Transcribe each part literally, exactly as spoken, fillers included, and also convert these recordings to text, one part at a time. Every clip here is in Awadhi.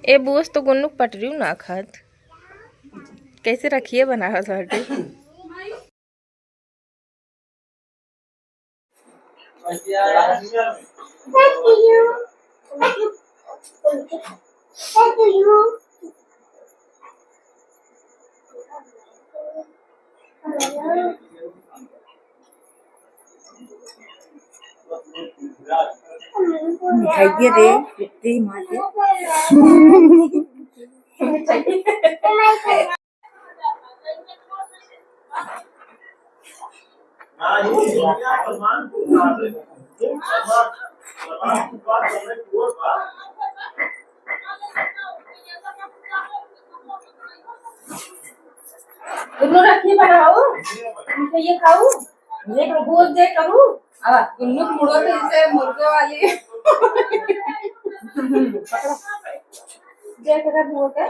ए, बोस तो गुन्नू के पटरी ना खात। कैसे रखिए बनावत बाटे। मिठाई दे रे, कितनी मार दे। दोनों रखी बनाओ, हम तो ये खाऊ, ये तो गोल दे करू। अब दोनों मुड़ो तो जैसे मुर्गे वाली। देख रहा मुड़ के।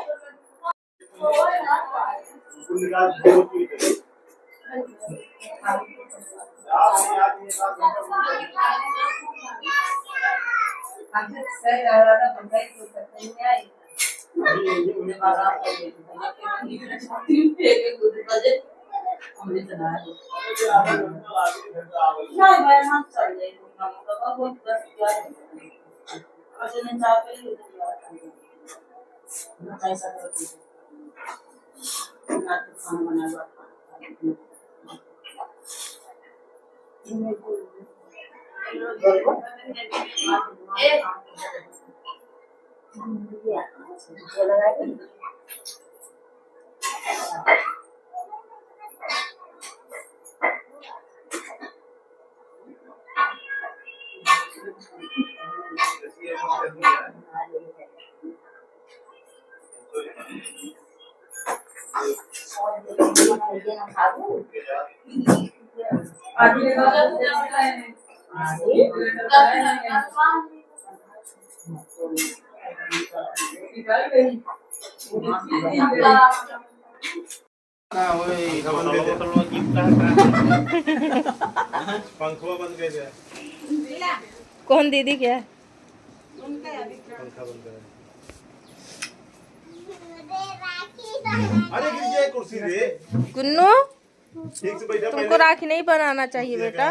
का होई? पंखवा बंद कर दे। कौन दीदी क्या? पंखा बंद कर। अरे गिर जाए कुर्सी रे। गुन्नू, ठीक से बैठा तुमको पहले। राखी नहीं बनाना चाहिए बेटा।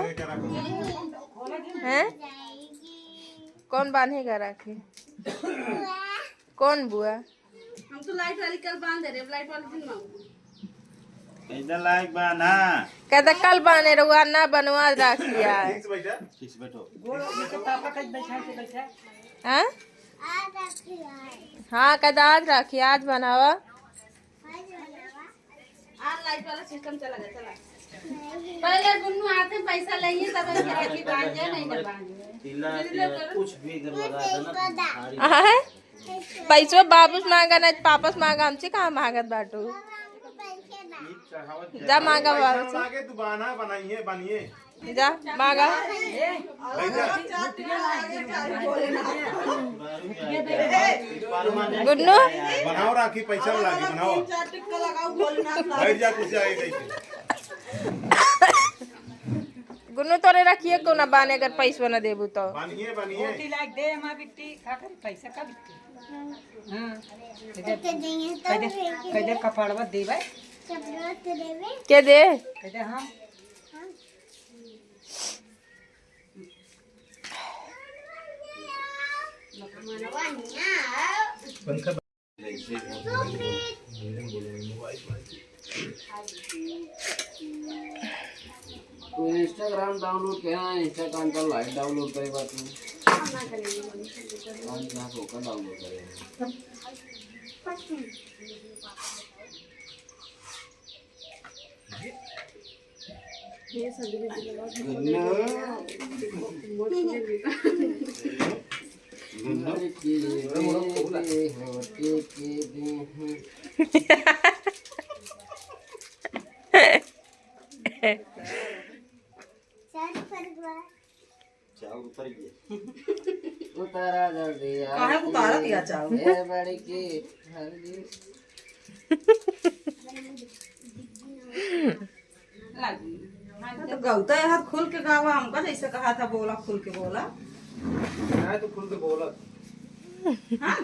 हैं? कौन बांधेगा राखी? कौन बुआ? हम तो लाइट वाली कल बांध दे रहे, लाइट वाली दिन मांगू। कैसे लाइट बांधा? कहता कल बांधे रहुआ ना बनवा राखिया। ठीक से बैठा। ठीक से बैठो। हाँ? हाँ, कहता आज राखी, आज बनावा। आज लाइट वाला सिस्टम चला गया, चला। पहले गुन्नू आते पैसा लेइए, तब हम राखी बांध जाए, नहीं तो बांध जाए। तिला, तिला, कुछ भी अगर लगा था ना, भारी। हाँ? पैसवा बाबू से मांगा ना, पापा से मांगा, हमसे कहाँ मांगत बाटू? जा मांगा बाबू से। लागे तू बहाना बनाइए, बनिए। जा मांगा। गुन्नू। बनाओ राखी, पैसा लागे, बनाओ। बैठ जा, कुछ आगे बैठ। गुन्नू तोरे रखिए को ना बाने, अगर पैसवा ना देबू तो। बनिए, बनिए। रोटी लाग दे, हमार बिट्टी, खा कर पैसा का बिट्टी। हाँ। कैसे, कैसे कपड़वा देवे? के दे? कैसे हम? तो Instagram download किया, Instagram का live download करे बात नहीं। हम यहाँ से होकर download करेंगे। चाउर उतर गया। उतारा जल्दी, काहे उतारत या चाउर? ए बड़की, हल्दी। तो गौता यार खुल के गावा, हमका जैसे कहा था, बोला, खुल के बोला। नहीं तो खुल के बोला। हाँ?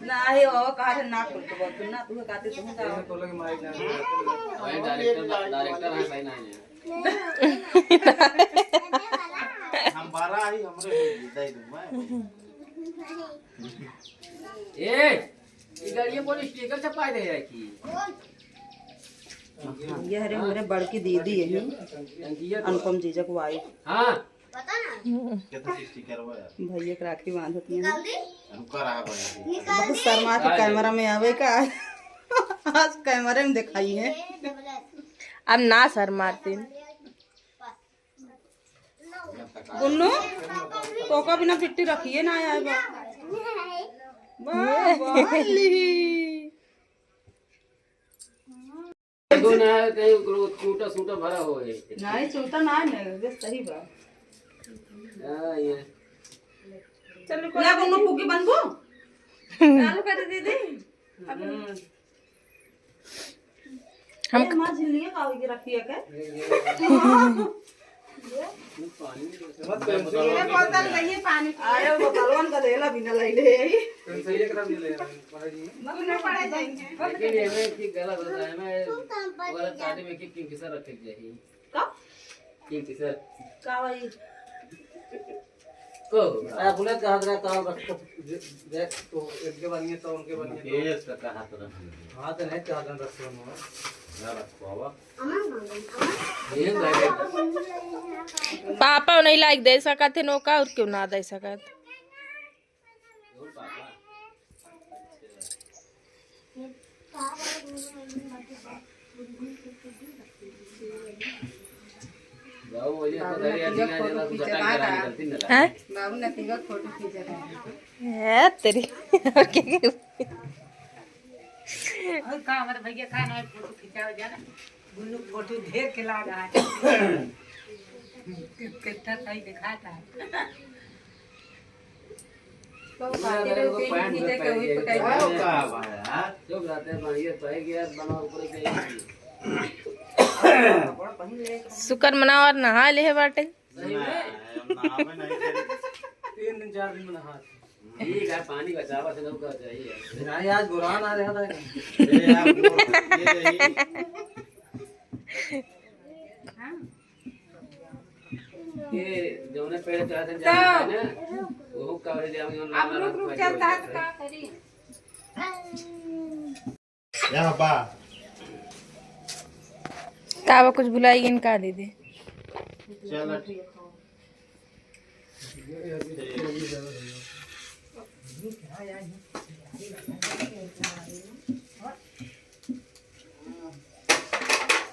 ना, हे बाबा, कहा थे ना खुल के बोल, तू ना, तू कहते तू का। ये तो लगे माइक ना। भाई, डायरेक्टर, डायरेक्टर है भाई, ना है। हम बारह आई, हमरे दे दूँ मैं। ए, ये गाड़ियाँ पर स्टिकर छपा दे है कि? ये हरे हमरे बड़की दीदी यही, टंकिया तो अनुपम जीजा के वाइफ। हाँ। कितना स्टिकर हुआ यार? भैया के राखी बांधत हैं। निकाल दी? रुका रहा बना। बहुत शर्मा के कैमरा में आवे का। आज कैमरे में दिखाई है। अब ना शर्माते। गुन्नू, तोका बिना पिट्टी रखिए ना आया बा। वाह, वाह, ली। दो ना है, कहीं ओकरो चूटा सूटा भरा हो है। नहीं, चूटा ना है, बस सही बा। हाँ, ये। चलो, ला, गुन्नू, फुग्गी बनबू? चालू कर दे दीदी। अब हम ए, माँ झिल्लिया का होई के रखिया के? ये बोतल नहीं है, पानी की। अरे, बोतलवन का देला बिना लइले यही। पेंसिल एक रंग ले ले, पढ़ा जी। मम्मी पढ़े जाएंगे। लेकिन ये में की गलत होता है, मैं वाला शादी में की किंग किसर रखे जाए। का? King kisser. का भाई? को? आ, बोले कहा था, कहा रख, जे-, जे-, तो इनके बनिए, तो उनके बनिए, तो। केस का कहा था? हाँ, तो नहीं कहा था, रख लो, ना। ना रखो, बाबा। ये नहीं। पापा नहीं लाइक दे सकत है, नौका और क्यों ना दे सकत? हैं? बाबू नतीजा फोटो खींचा था। है तेरी। और का हमारे भैया का ना फोटो खिंचावे जाना? गुल्लू फोटो ढेर के लाग है। कितना सही दिखाता है। तो पूरा खाते अगर रहो, उनको कहीं पैंट भी में दे के पहन वही के पकाई। आओ का भाई, हाँ? चुप रहते हैं, बढ़िया तो है कि यार, बना ऊपर के। शुक्र मनाओ और नहा ले बाटे। सही में? नहीं, हम नहावे नहीं करी। तीन दिन, चार दिन में नहाते। ठीक है, पानी बचावा से लोग का चाहिए। नहीं, आज बुरा ना रहता है। ए, यार, वो, ये, ये। हाँ। ये जौने पेड़ चढ़त हैं, तो जाते हैं ना, वो का हो जाए, जौन आप लंबा रुक, रुक रास्ता चलता है, तो का करी? यहाँ बा। का बा, कुछ भुलाई गइन का दीदी? चल, ठीक।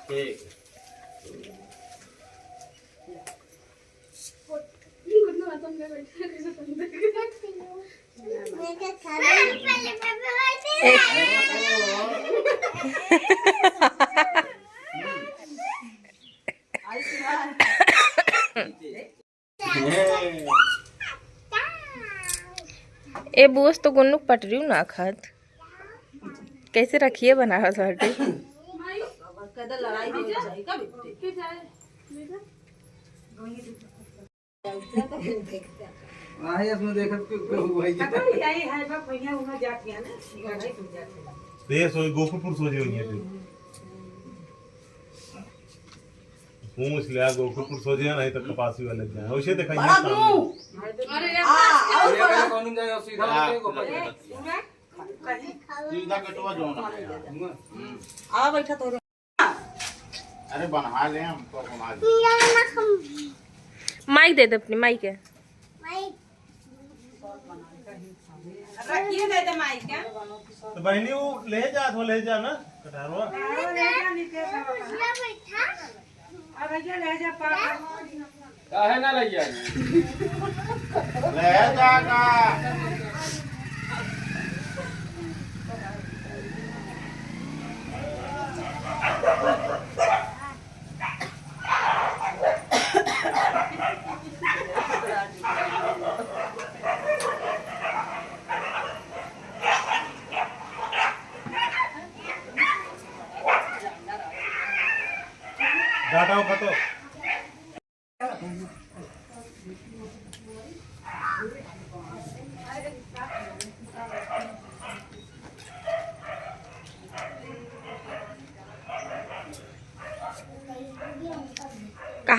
ठीक। ए बुआ से तो गुन्नू पटरियो ना खात। कैसे रखिए बनावत बाटे। आहे, इसमें देखत के, के हो भाई। पता नहीं, यही है, बा, भैया उहाँ जात गया ना, लड़ाई हो जात है। देश होई, गोकुलपुर सोझे होई है। पूछ लिया, गोकुलपुर सोझे है, नहीं तो कपासी वाले जाए। वैसे देखा, बड़ा ये सामने। मुंह। अरे, आ, और अरे, बड़ा। अरे, कौन जाए, सीधा हाँ, होके गोकुल। पूरा। सीधा कटवा जाओ ना। आ, बैठा तो। अरे, बनवा ले, हम तो बना ले। माइक दे दे अपनी माइक के। रखिए दे दे माइक के। तो बहनी, वो ले जा, वो ले जा ना, कटारवा। कटारवा ले जा, नीचे से। अब भैया ले जा, पापा। काहे ना ले जाए? ले जाना। डाटा उठा तो।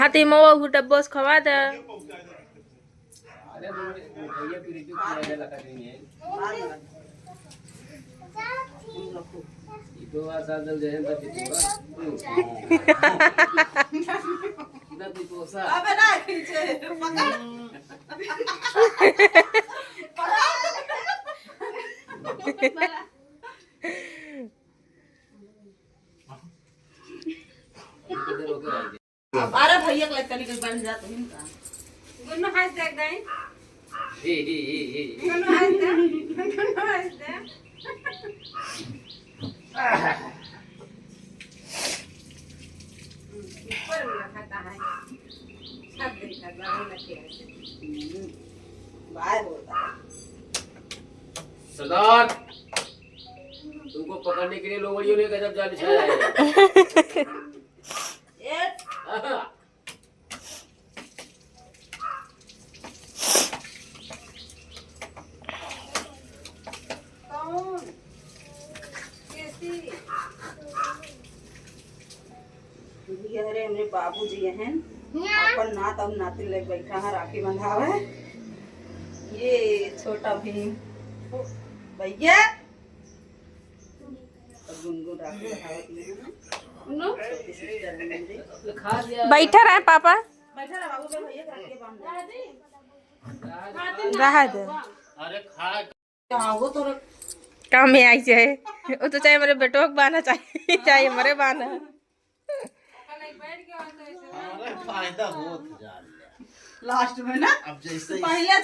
आती मवा हु डब्बो से खवा दे। अरे, वो भैया की रिव्यू किया है, लगा देंगे। ये दो बार साथ जब जहन तक कितना? ना कोई पोसा। अबे ना खींचे, पकड़। पकड़। अरे भैया के लइका निकल बन जात हिन का। गुन्नू हंस देख गई। ही, ही, ही, ही। गुन्नू हंस दे। गुन्नू हंस दे। ऊपर में रखा है। छत देखा, बगल में खेल। हम्म, बाहर होता है। सरदार, तुमको पकड़ने के लिए लोमड़ियों ने गजब जाल बिछाया है। कौन? कैसी? ये हरे हमरे बाबूजी हैं, अपन नात और नातिन लेके बैठा है, राखी बंधावे। ये छोटा भीम भैया, गुनगुन राखी बंधावत ही है। छोटी सिस्टर है मेरी। बैठा रहे पापा। बैठा रहा बाबू, मेरे भैया के राखी बांध दे। रहा दे। अरे खा। काम में आई जाए। वो तो चाहे मेरे बेटोक बाना चाहे, चाहे मरे बाना। अरे फायदा होत जा। लास्ट में ना, अब जैसे पहले